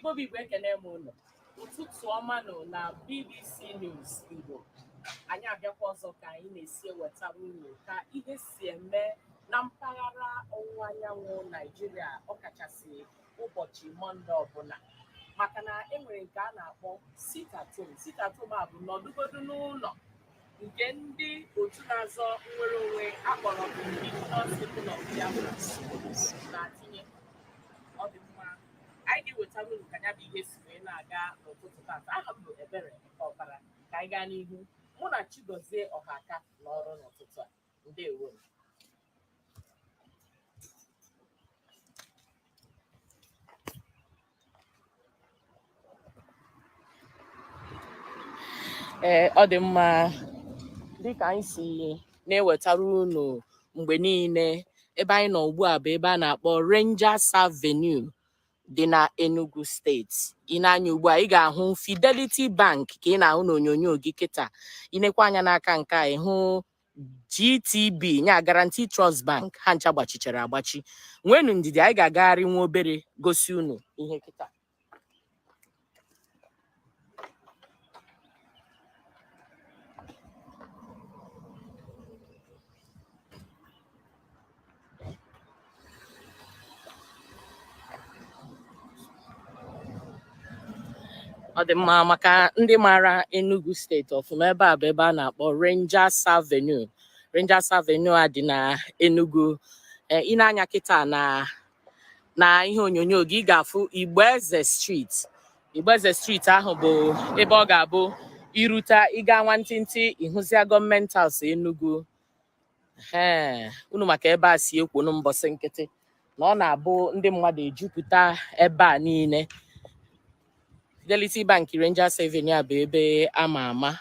Igbo bụ Igbo, ekene m unu. Ụtụtụ ọma nụ na BBC News Igbo. Anyị abịakwa ọzọ ka anyị na-esi ewetara unu ka ihe si eme na mpaghara ọwụwa anyanwụ Naijiria, ọkachasị ụbọchị Mọnde ọbụla, maka na e nwere nke a na-akpọ sit at home. Sit at home a bụ nọdụgodu n'ụlọ, nke ndị otu na-azọ nnwere onwe akpọrọ Indigenous People of Biafra na-atinye. Ọ dị mma, anyị ga-ewetara unu ka ya bụ ihe si wee na-aga n'ụtụtụ tata. Aha m bụ Ebere Ọkpara. Ka anyị gaa n'ihu, mụ na Chigozie Ọhaka n'ọrụ n'ụtụtụ a. Ndewo. Ee, ọ dị mma. Dịka anyị si na-ewetara unu mgbe niile, ebe anyị nọ ugbu a bụ ebe a na-akpọ Rangers Avenue dị na Enugu Steeti. Ị na-anya ugbu a, ị ga-ahụ Fidelity Bank ka ị na-ahụ n'onyonyo gị kịta. Ị nekwa anya n'aka nke a, ị hụ GTB, nya Guarantee Trust Bank. Ha ncha gbachichara agbachi. Nwenu ndidi, anyị ga-agagharị nwa obere gosi unu ihe kịta. Ọ dị mma, maka ndị maara Enugu Steeti ọfụma, ebe a bụ ebe a na-akpọ Rangers Avenue. Rangers Avenue a dị na Enugu. Ee, ị na-anya kịta na ihe onyonyo gị, ị ga-afụ Igboeze Street. Igboeze Street ahụ bụ ebe ọ ga-abụ irute, ịga nwantịntị, ịhụzia Government House Enugu. Ee, unu maka ebe a si ekwo mbọsị nkịtị na ọ na-abụ ndị mmadụ ejupụta ebe a niile. Fidelity Bank, Rangers Avenue a bụ ebe ama ama,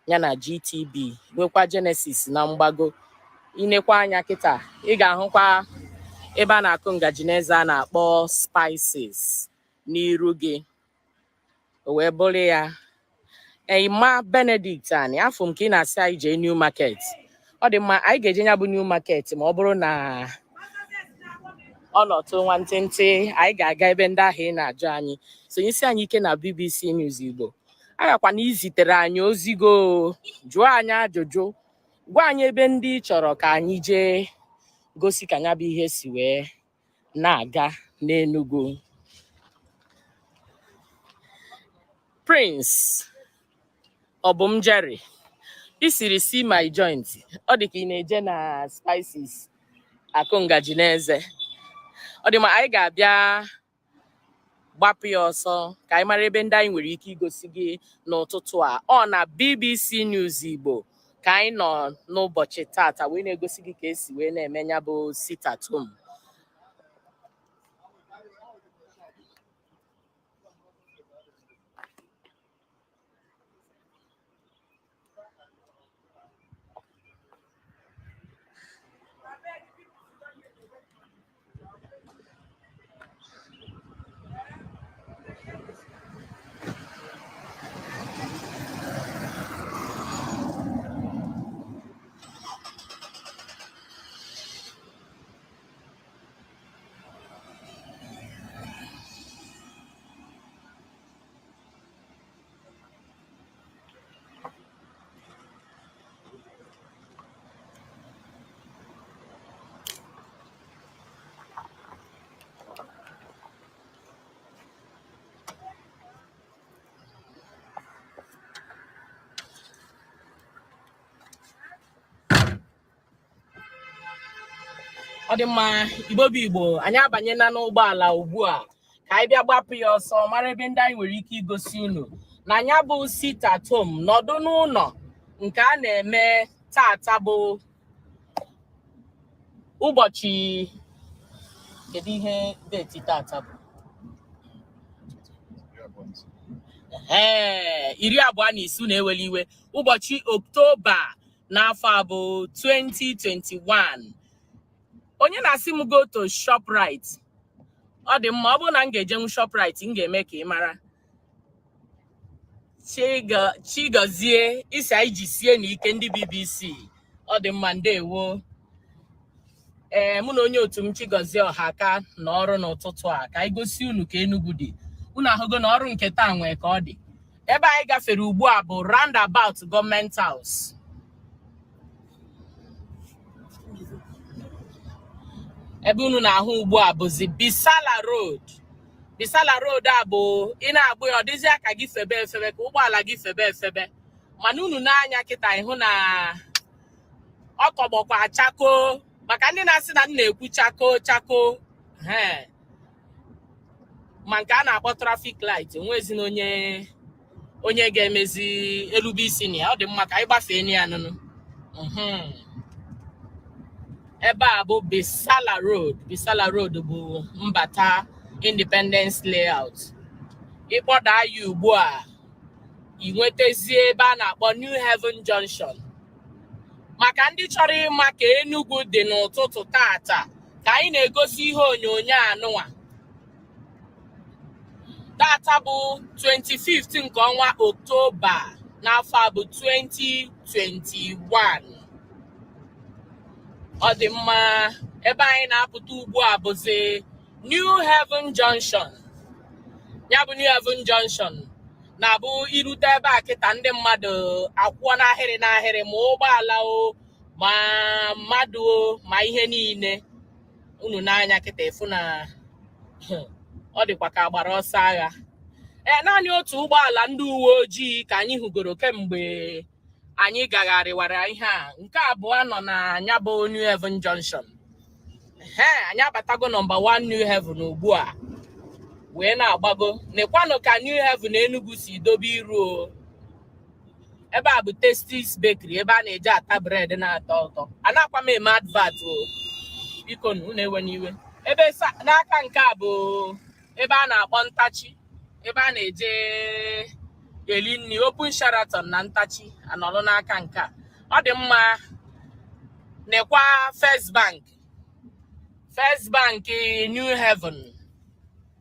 ya na GTB, nwekwa Genesis na mgbago. Inekwa anya kịta, ị ga-ahụkwa ebe a na-akụ ngaji n'eze a na-akpọ Spices n'iru gị. O wee bụrụ ya. Emma Benedict, ani afọ m ka ị na-asị anyị jee New Market. Ọ dị mma, anyị ga-eje ya bụ New Market ma ọ bụrụ na ọ nọtụ nwantịntị. Anyị ga-aga ebe ndị ahụ ị na-ajụ anyị. Sonyesi anyị ike na BBC News Igbo. Agakwa na izitere anyị ozigo, jụọ anyị ajụjụ, gwa anyị ebe ndị ị chọrọ ka anyị jee gosi ka ya bụ ihe si wee na-aga n'Enugu. Prince Obum Jerry, i siri see my joint. Ọ dị ka ị na-eje na Spices akụ ngaji n'eze. Ọ dị mma, anyị ga-abịa gbapụ ya ọsọ ka anyị mara ebe ndị anyị nwere ike igosi gị n'ụtụtụ a. Ọ na BBC News Igbo ka anyị nọ n'ụbọchị tata wee na-egosi gị ka esi wee na-eme ya bụ sit at home. Ọ dị mma, Igbo bụ Igbo, anyị abanyela n'ụgbọala ugbu a ka anyị bịa gbapụ ya ọsọ, mara ebe ndị anyị nwere ike igosi unu na anya bụ sit at home, nọdụ n'ụlọ, nke a na-eme tata bụ ụbọchị, kedu ihe date tata bụ? Ee, 25, na-eweli iwe, ụbọchị Oktoba n'afọ a bụ 2021. Onye na-asị m go to Shoprite? Ọ dị mma, ọ bụrụ na m ga-ejenwu Shoprite, m ga-eme ka ị mara. Chigozie isi anyị jisie n'ike ndị BBC. Ọ dị mma, ndewo. Ee, mụ na onye otu m Chigozie Ọhaka nọ ọrụ n'ụtụtụ a ka anyị gosi unu ka Enugu dị. Unu ahụgo na ọrụ nke taa nwee ka ọ dị. Ebe anyị gafere ugbu a bụ roundabout Government House. Ebe unu na-ahụ ugbu a bụzi Bisala Road. Bisala Road a bụ ị na-agba ya, ọ dịzịa ka gị febe efebe, ka ụgbọala gị febe efebe, mana unu n'anya kịta ịhụ na ọ tọgbọkwa chakoo, maka ndị na-asị na m na-ekwu chakoo chakoo. He ma nke a na-akpọ traffic light, enwezina onye ga-emezi erube isi na ya. Ọ dị mma ka anyị gbafee na ya nụnụ. Ebe a bụ Bisala Road. Bisala Road bụ mbata Independence Layout. Ịkpọda ya ugbu a, ị nwetazie ebe a na-akpọ New Haven Junction. Maka ndị chọrọ ịma ka Enugu dị n'ụtụtụ tata, ka anyị na-egosi ihe onyonyo anụnwa. Tata bụ 25th nke ọnwa Oktoba n'afọ a bụ 2021. Ọ dị mma, ebe anyị na-apụta ugbu a bụzi New Haven Junction. Ya bụ New Haven Junction na-abụ irute ebe a kịta, ndị mmadụ akwụọ n'ahịrị n'ahịrị, ma ụgbọala o, ma mmadụ o, ma ihe niile. Unu n'anya kịta ịfụ na ọ dịkwa ka agbara ọsọ agha. Ee, naanị otu ụgbọala ndị uwe ojii ka anyị hụgoro kemgbe anyị gagharịwara ihe a. Nke abụọ nọ na ya bụ New Haven Junction. He, anyị abatago nọmba 1 New Haven ugbu a wee na-agbago. Nekwanụ ka New Haven Enugu si dobe iru o. Ebe a bụ Tasties Bakery, ebe a na-eji ata bread na-atọ ụtọ. Anakwa m eme advert o, biko unu ewe n'iwe. Ebe n'aka nke a bụ ebe a na-akpọ Ntachi, ebe a na-eje eli nri, Open Sheraton na Ntachi anọlụ n'aka nke a. Ọ dị mma. Nekwa First Bank. First Bank New Haven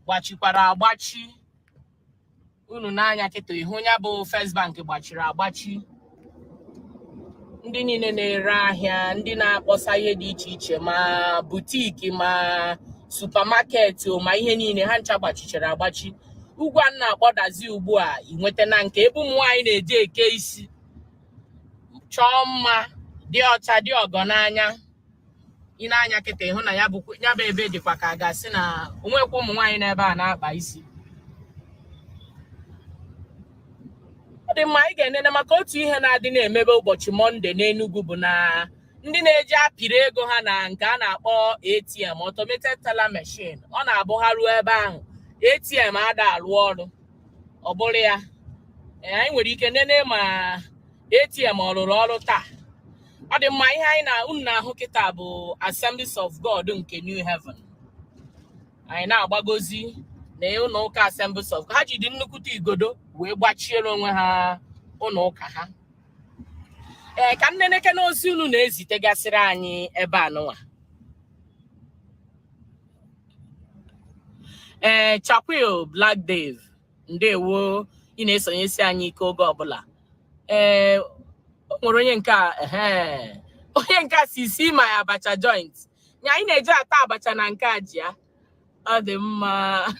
gbachikwara agbachi. Unu n'anya kịta ihu ya bụ First Bank gbachiri agbachi. Ndị niile na-ere ahịa, ndị na-akpọsa ihe dị iche iche, ma boutique, ma supermarket, ma ihe niile, ha ncha gbachichara agbachi. Ugwu a na-akpọdazi ugbu a, ị nweta na nke ebe ụmụ nwaanyị na-eji eke isi, chọọ mma, dị ọcha, dị ọgọ n'anya. Ị na-anya kịta ịhụ na ya bụ ebe dịkwa ka a ga-asị na onwekwa ụmụ nwaanyị n'ebe a na-akpa isi. Ọ dị mma, anyị ga-enene maka otu ihe na-adị na-emebe ụbọchị Mọnde n'Enugu bụ na ndị na-eji apịrị ego ha na nke a na-akpọ ATM, automated teller machine, ọ na-abụ ha ruo ebe ahụ, ATM ada arụ ọrụ. Ọ bụrụ ya, anyị nwere ike nene ma ATM ọ rụrụ ọrụ taa. Ọ dị mma, ihe anyị na unu na-ahụ kịta bụ Assemblies of God nke New Haven. Anyị na-agbagozi na ụlọ ụka Assemblies of God. Ha jidi nnukwute igodo wee gbachiere onwe ha ụlọ ụka ha. Ee, ka m neneke n'ozi unu na-ezitegasịrị anyị ebe a nụnwa. Ee, Chakwil Black Dave, ndewo, ị na-esonyesi anyị ike oge ọbụla. Ee, o nwere onye nke a, ehe, onye nke a si my abacha joint nya anyị na-eji ata abacha na nke a ji ya. Ọ dị mma.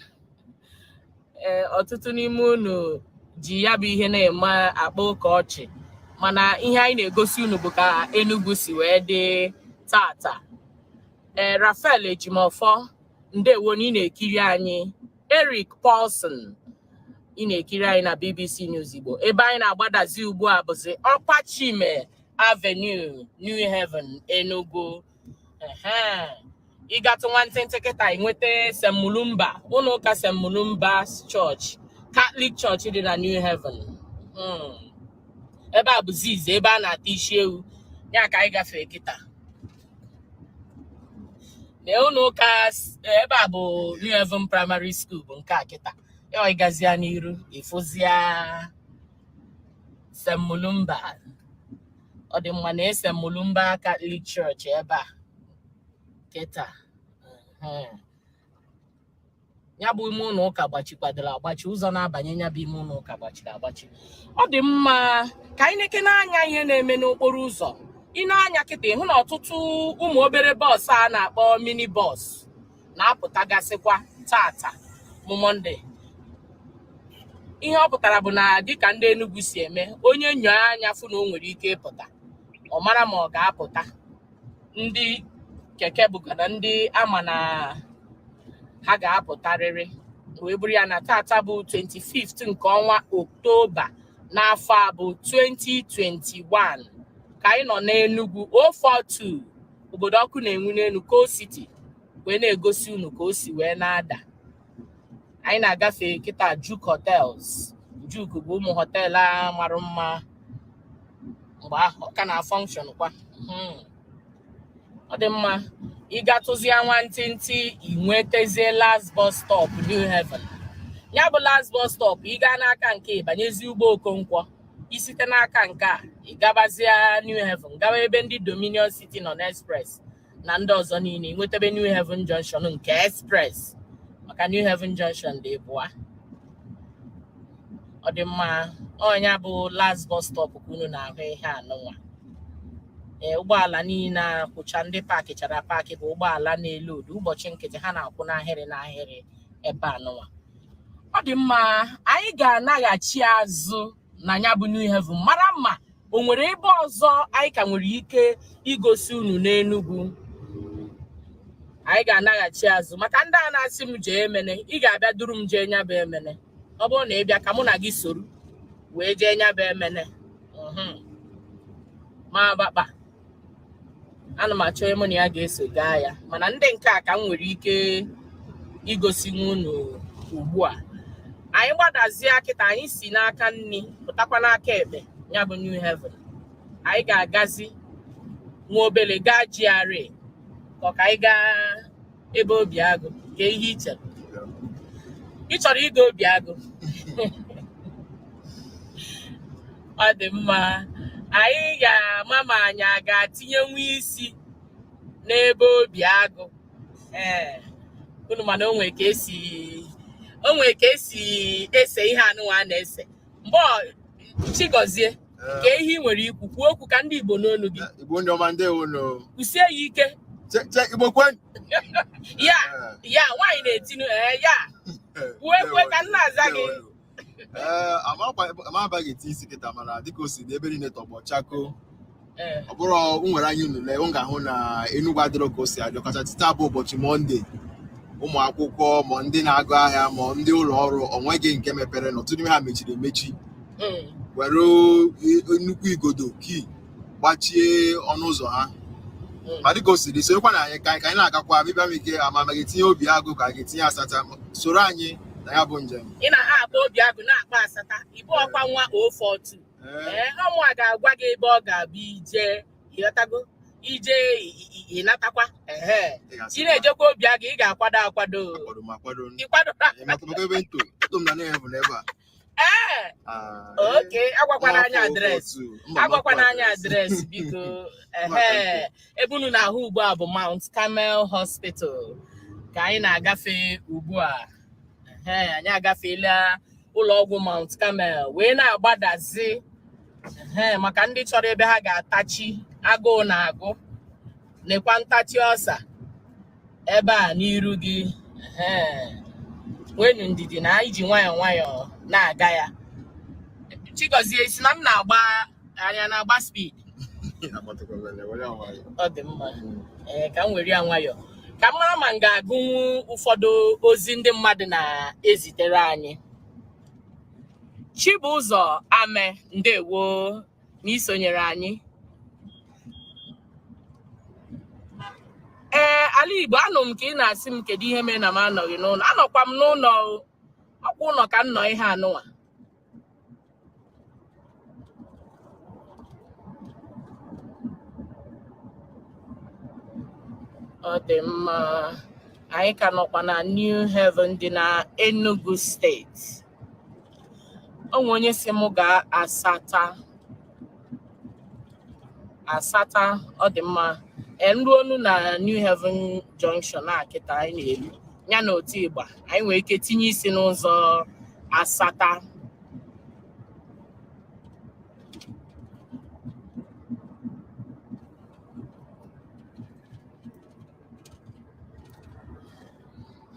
Ee, ọtụtụ n'ime unu ji ya bụ ihe na-eme akpa ụka ọchị, mana ihe anyị na-egosi unu bụ ka Enugu si wee dị tata. Ee, Rafael Ejimọfọ, ndewo na ị na-ekiri anyị. Eric Paulson, ị na-ekiri anyị na BBC News Igbo. Ebe anyị na-agbadazi ugbu a bụzi Upper Chime Avenue, New Haven, Enugu. Ehe, ịgatụ nwantịntị kịta ị nweta St. Mulumba, ụlọ ụka St. Mulumba Church, Catholic Church dị na New Haven. Ebe a bụ Ziz, ebe a na-ata isi ewu ya ka anyị gafee kịta. Na ụlọ ụka ebe a bụ New Haven Primary School bụ nke a kịta. Ya ịgazia n'iru ịfụzia St. Mulumba. Ọ dị mma na St. Mulumba Catholic Church ebe a kịta. Ya bụ ime ụlọ ụka gbachikwadoro agbachi, ụzọ na-abanye ya bụ ime ụlọ ụka gbachiri agbachi. Ọ dị mma, ka anyị neke n'anya ihe na-eme n'okporo ụzọ. Ị na-anya kịta ịhụ na ọtụtụ ụmụ obere bọọsụ a na-akpọ mini bus na-apụtagasịkwa tata bụ Mọnde. Ihe ọ pụtara bụ na dịka ndị Enugu si eme, onye nyoo anya fụ na o nwere ike ịpụta, ọ mara ma ọ ga-apụta. Ndị keke bụkwa na ndị ama na ha ga-apụtarịrị, wee bụrụ ya na tata bụ 25th nke ọnwa Oktoba n'afọ a bụ 2021 ka anyị nọ n'Enugu 042, obodo ọkụ na-enwu n'elu, Coal City, wee na-egosi unu ka o si wee na-ada. Anyị na-agafe kịta Juke Hotels. Juke bụ ụmụ hotel a mara mma mgbe ahụ, ọ ka na function kwa. Ọ dị mma. Ị gatụzie nwantịntị, ị nwetazie last bus stop New Haven. Ya bụ last bus stop, ị gaa n'aka nke ịbanyezi ugbo Okonkwo, isite n'aka nke a ị gabazie New Haven, gawa ebe ndị Dominion City nọ n'Express na ndị ọzọ niile, ị nwetebe New Haven Junction nke Express, maka New Haven Junction dị bụa. Ọ dị mma. Ọnya bụ last bus stop ka unu na-ahụ ihe anụnwa. Ee, ụgbọala niile akwụcha, ndị paakị chara paakị bụ ụgbọala na-elodu ụbọchị nkịtị, ha na-akwụ n'ahịrị n'ahịrị ebe anụnwa. Ọ dị mma. Anyị ga-anaghachi azụ na ya bụ New Haven, mara mma o nwere ebe ọzọ anyị ka nwere ike igosi unu n'Enugu. Anyị ga-anaghachi azụ maka ndị a na-asị m jee Emene. Ị ga-abịa duru m jee nya bụ Emene. Ọ bụrụ na ị bịa, ka mụ na gị soro wee jee nya bụ Emene. Ma bakpa ana m achọ onye mụ na ya ga-eso gaa ya, mana ndị nke a ka m nwere ike igosi unu ugbu a. Anyị gbadazie kịta, anyị si n'aka nri pụtakwa n'aka ekpe ya bụ New Haven. Anyị ga-agazi nwa obele gaa GRA, ka ọ ka anyị gaa ebe Obiagụ ka ihe i chere ị chọrọ ịga Obiagụ. Ọ dị mma. Anyị ga-ama ma anyị a ga-atinye nwa isi n'ebe Obiagụ. Ee, unu mana o nwee ka esi o nwee ka esi ese ihe anụnwa a na-ese mgbe Chigozie, ka ihe ị nwere ikwu, kwuo okwu ka ndị Igbo n'onu gị. Igbo ndị ọma, ndewo nụ. Kwusie ya ike. Che Igbo kwen. Ya ya nwaanyị na-etinu ee ya kwuo ekwe ka m na-aza gị. Ee, amabaghị eti isi kịta, mana dịka o si dị, ebe niile tọgbọ chakoo. Ọ bụrụ nwere anya unu lee, unu ga-ahụ na Enugu adịrọ ka o si adị, ọkachasị taa bụ ụbọchị Mọnde. Ụmụ akwụkwọ ma ndị na-agụ ahịa ma ndị ụlọ ọrụ, onweghị nke mepere na ọtụtụ n'ime ha mechiri emechi, were nnukwu igodo kii gbachie ọnụ ụzọ ha. Ma dịka o si dị, sorokwa na anyị ka anyị na-agakwa bịbịa m ike ama ma ga-etinye Obiagụ ka a ga-etinye Asata. Soro anyị na ya bụ njem. Ị na ha akpa Obiagụ na-akpa Asata, ịbụ ọkwa nwa 042. Ee, ọmụ a ga-agwa gị ebe ọ ga-abụ ije, ịghọtago, ije ịnatakwa. Ehe, ị na-ejekwa Obiagụ, ị ga-akwado akwado. Akwado m akwado. Ịkwado. Maka ebe nto eto m na na-evu n'ebe a. Ee. Okay, agwakwana anyị address, agwakwana anyị address biko. Ehe, ebe unu na-ahụ ugbu a bụ Mount Carmel Hospital ka anyị na-agafe ugbu a. Ehe, anyị agafeela ụlọ ọgwụ Mount Carmel wee na-agbadazi. Ehe, maka ndị chọrọ ebe ha ga-atachi agụụ na-agụ, nekwa ntachi ọsa ebe a n'iru gị. Ehe, nwenu ndidi na anyị ji nwayọọ nwayọọ na-aga ya. Chigozie si na m na-agba anya na-agba speed. Ọ dị mma. Ee, ka m were ya nwayọọ ka m mara ma m ga-agụnwu ụfọdụ ozi ndị mmadụ na-ezitere anyị. Chibụzọ Ame, ndewo na isonyere anyị. Ee, ala Igbo, anụ m ka ị na-asị m kedu ihe mere na m anọghị n'ụlọ. Anọkwa m n'ụlọ o. Ọkwa ụlọ ka m nọ ihe anụnwa. Ọ dị mma. Anyị ka nọkwa na New Haven dị na Enugu Steeti. O nwe onye si mụ gaa Asata. Asata, ọ dị mma. Ee, nruo onu na New Haven Junction a kịta anyị na-eru ya na otu ịgba, anyị nwere ike tinye isi n'ụzọ Asata.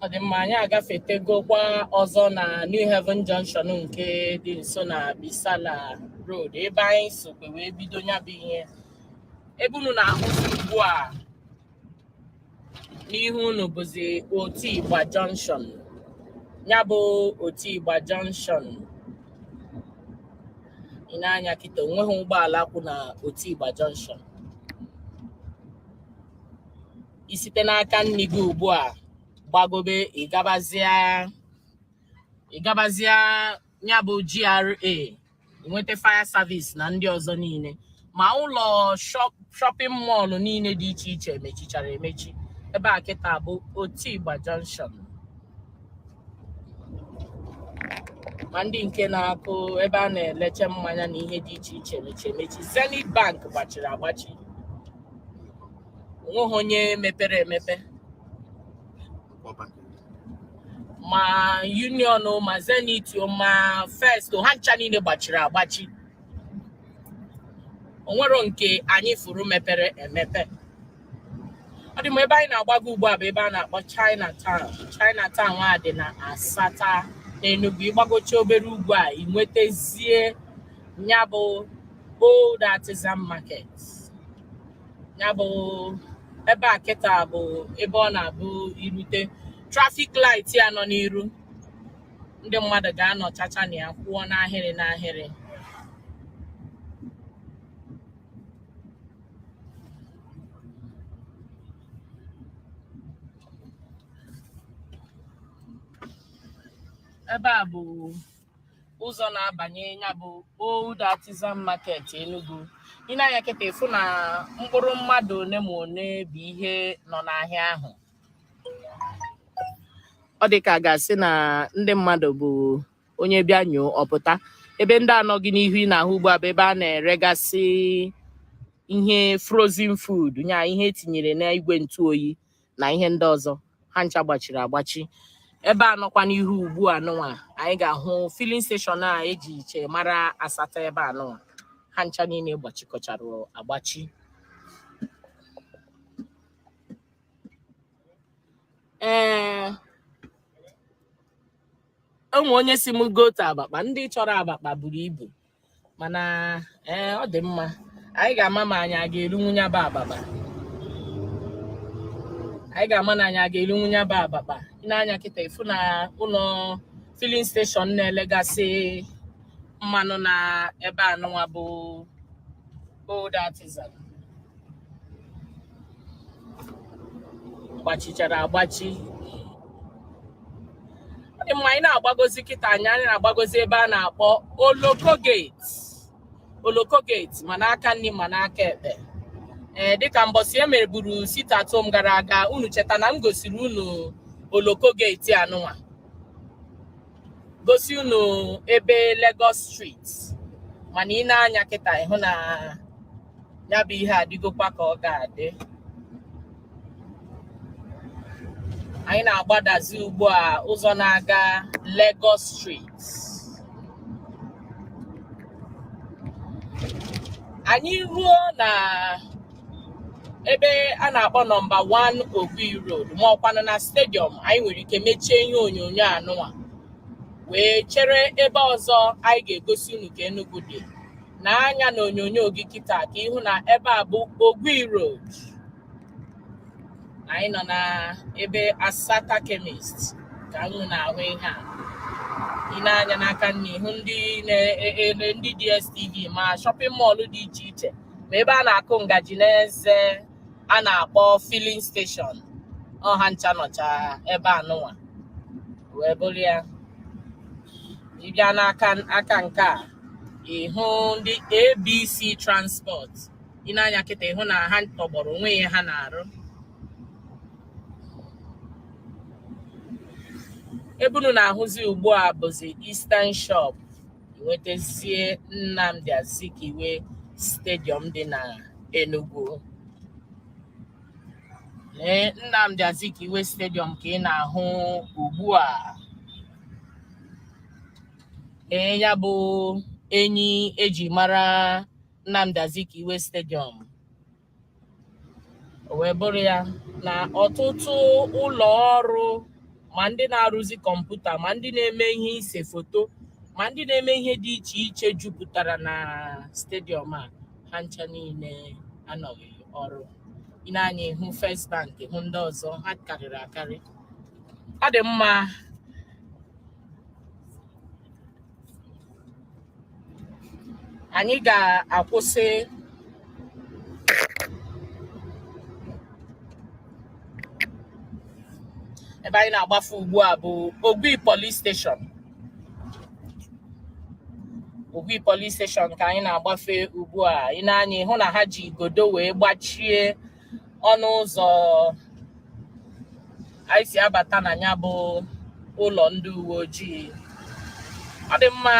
Ọ dị mma, anyị agafetegokwa ọzọ na New Haven Junction nke dị nso na Bisala Road, ebe anyị sokwe wee bido ya bụ ihe. Ebe unu na-ahụzi ugbu a n'ihu unu bụzi Otigba Junction. Ya bụ Otigba Junction, ị na-anya kịta, onweghị ụgbọala kwụ na Otigba Junction. I site n'aka nri gị ugbu a gbagobe, ịgabazịa ya bụ GRA, nweta fire service na ndị ọzọ niile, ma ụlọ shopping mall niile dị iche iche mechichara emechi. Ebe a kịta bụ Otigba Junction. Ma ndị nke na-akụ ebe a na-eleche mmanya na ihe dị iche iche mechi emechi. Zenith Bank gbachiri agbachi, onweghị onye mepere emepe. Ma Union, ma Zenith, ma First, ha ncha niile gbachiri agbachi. Onwero nke anyị furu mepere emepe. Ọ dị m, ebe anyị na-agbago ugbu a bụ ebe a na-akpọ Chinatown. Chinatown a dị na Asata n'Enugu. Ịgbagocha obere ugwu a, ị nwetazie ya bụ Old Artisan Market. Ya bụ ebe a kịta bụ ebe ọ na-abụ irute traffic light ya nọ n'iru, ndị mmadụ ga-anọchacha na ya kwụọ n'ahịrị n'ahịrị. Ebe a bụ ụzọ na-abanye ya bụ Old Artisan Market Enugu. Ị na-anya kịta, ịfụ na mkpụrụ mmadụ one ma one bụ ihe nọ n'ahịa ahụ. Ọ dị ka a ga-asị na ndị mmadụ bụ onye bịa nyoo ọpụta. Ebe ndị anọghị n'ihu ị na-ahụ ugbu a bụ ebe a na-eregasị ihe frozen food, nya ihe etinyere n'igwe ntụ oyi na ihe ndị ọzọ. Ha ncha gbachiri agbachi. Ebe a nọkwa n'ihu ugbu a nụnwa, anyị ga-ahụ filling station a eji iche mara Asata. Ebe a nụnwa, ha ncha niile gbachikọchara agbachi. Ee, onwe onye si m gote abakpa. Ndị chọrọ abakpa buru ibu, mana ee, ọ dị mma, anyị ga-ama ma anyị a ga-erunwu ya bụ abakpa. Anyị ga-ama na anyị a ga-erunwu ya bụ abakpa. Ị na-anya kịta, ịfụ na ụlọ filling station na-elegasị mmanụ na ebe anụnwa bụ Old Artisan gbachichara agbachi. Ọ dị mma, anyị na-agbagozi kịta, anyị na-agbagozi ebe a na-akpọ Oloko Gate. Oloko Gate, ma n'aka nri ma n'aka ekpe. Ee, dịka mbọsị e mereburu sit at home gara aga, unu cheta na m gosiri unu Oloko Gate anụnwa, gosi unu ebe Lagos Street. Mana ị na-anya kịta, ịhụ na ya bụ ihe adịgokwa ka ọ ga-adị. Anyị na-agbadazi ugbu a ụzọ na-aga Lagos Street. Anyị ruo na ebe a na-akpọ nọmba 1 Ogui Road, ma ọkwanụ na stadium, anyị nwere ike mechie ihe onyonyo anụnwa wee chere ebe ọzọ anyị ga-egosi unu ka Enugu dị. Na anya na onyonyo gị kịta ka ịhụ na ebe a bụ Ogui Road. Anyị nọ na ebe Asata Chemist ka unu na-ahụ ihe a. Ị na-anya n'aka nne, ịhụ ndị na-ere, ndị DSTV, ma shopping mall dị iche iche, ma ebe a na-akụ ngaji n'eze a na-akpọ filling station. Ọha ncha nọcha ebe a nụnwa wee bụrụ ya. Ịbịa n'aka aka nke a, ịhụ ndị ABC Transport. Ị na-anya kịta, ịhụ na ha tọgbọrọ onwe ihe ha na-arụ. Ebe unu na-ahụzi ugbu a bụzi Eastern Shop. Nwetazie Nnamdi Azikiwe Stadium dị na Enugu. Lee Nnamdi Azikiwe Stadium ka ị na-ahụ ugbu a. Ee, ya bụ enyi eji mara Nnamdi Azikiwe Stadium. O wee bụrụ ya na ọtụtụ ụlọ ọrụ Ma ndị na-arụzi kọmputa, ma ndị na-eme ihe ise foto, ma ndị na-eme ihe dị iche iche jupụtara na stadium a, ha ncha niile anọghị ọrụ. I nee anya, hụ First Bank, hụ ndị ọzọ, ha karịrị akarị. Ọ dị mma. Anyị ga-akwụsị ebe anyị na-agbafe ugbu a bụ Ogui Police Station. Ogui Police Station ka anyị na-agbafe ugbu a. I nee anya, hụ na ha ji igodo wee gbachie ọnụ ụzọ anyị si abata na ya bụ ụlọ ndị uwe ojii. Ọ dị mma.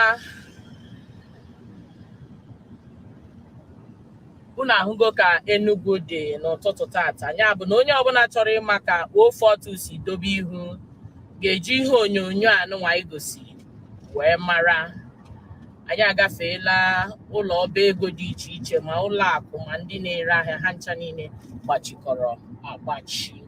Unu ahụgo ka Enugu dị n'ụtụtụ tata. Ya bụ na onye ọbụla chọrọ ịma ka 042 si dobe ihu ga-eji ihe onyonyo anụnwa anyị gosi wee mara. Anyị agafeela ụlọ ọba ego dị iche iche, ma ụlọ akụ ma ndị na-ere ahịa, ha ncha niile gbachikọrọ agbachi.